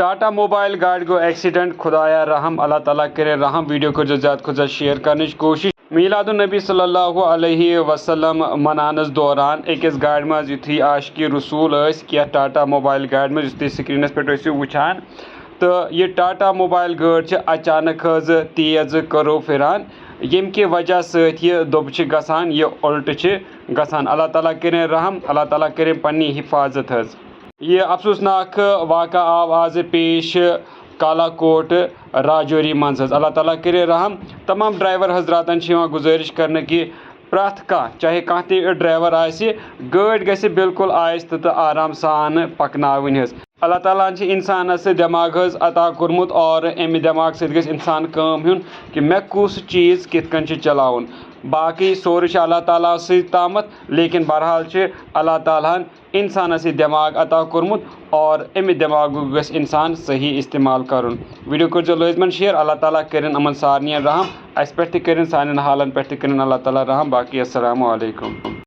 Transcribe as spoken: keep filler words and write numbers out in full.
Tata mobile گاڑِ گوٚو accident, خدایا رحم، اللہ تعالیٰ کٔرِن رحم۔ ویڈیو کٔرزیو زیادٕ کھۄتہٕ زیادٕ شیئر کرنٕچ کوٗشِش۔ میلاد النبی صلی اللہ علیہ وسلم مناونس دوران أکِس گاڑِ منٛز یُتھُے عاشقی رسول ٲسۍ کینٛہہ ٹاٹا موبایل گاڑِ منٛز، یُس تُہۍ سکرینس پٮ۪ٹھ ٲسِو وٕچھان، تہٕ یہِ ٹاٹا موبایل گٲڑۍ چھِ اچانک حظ تیز کٔرو پھران، ییٚمہِ کہِ وجہ سۭتۍ یہِ دۄبہٕ چھِ گژھان، یہِ اُلٹہٕ چھِ گژھان۔ اللہ تعالیٰ کٔرِن رحم، اللہ تعالیٰ کٔرِن پننہِ حفاظت حظ۔ یہِ افسوسناک واقعہ آو آز پیش کالا کوٹ راجوری منٛز حظ۔ اللہ تعالیٰ کٔرِن رحم۔ تمام ڈرائیور حضراتن چھِ یِوان گُزٲرِش کرنہٕ کہِ پرٛٮ۪تھ کانٛہہ، چاہے کانٛہہ تہِ ڈرائیور آسہِ، گٲڑۍ گژھِ بالکل آہستہٕ تہٕ آرام سان پکناوٕنۍ حظ۔ اللہ تعالیٰ ہن چھِ انسانس سۭتۍ دٮ۪ماغ حظ عطا کوٚرمُت، اور امہِ دٮ۪ماغ سۭتۍ گژھِ انسان کٲم ہیوٚن کہِ مےٚ کُس چیٖز کِتھ کٔنۍ چھُ چلاوُن۔ باقٕے سورُے چھُ اللہ تعالیٰ سٕے تامَتھ، لیکن بہرحال چھِ اللہ تعالیٰ ہن انسانس یہِ دٮ۪ماغ عطا کوٚرمُت، اور امہِ دٮ۪ماغُک گژھِ انسان صحیح استعمال کرُن۔ ویڈیو کٔرزیو لٲزمن شیئر۔ اللہ تعالیٰ کٔرِن یِمن سارنٕے رحم، اسہِ پٮ۪ٹھ تہِ کٔرِن، سانٮ۪ن حالن پٮ۪ٹھ تہِ کٔرِن اللہ تعالیٰ رحم۔ باقٕے السلام علیکم۔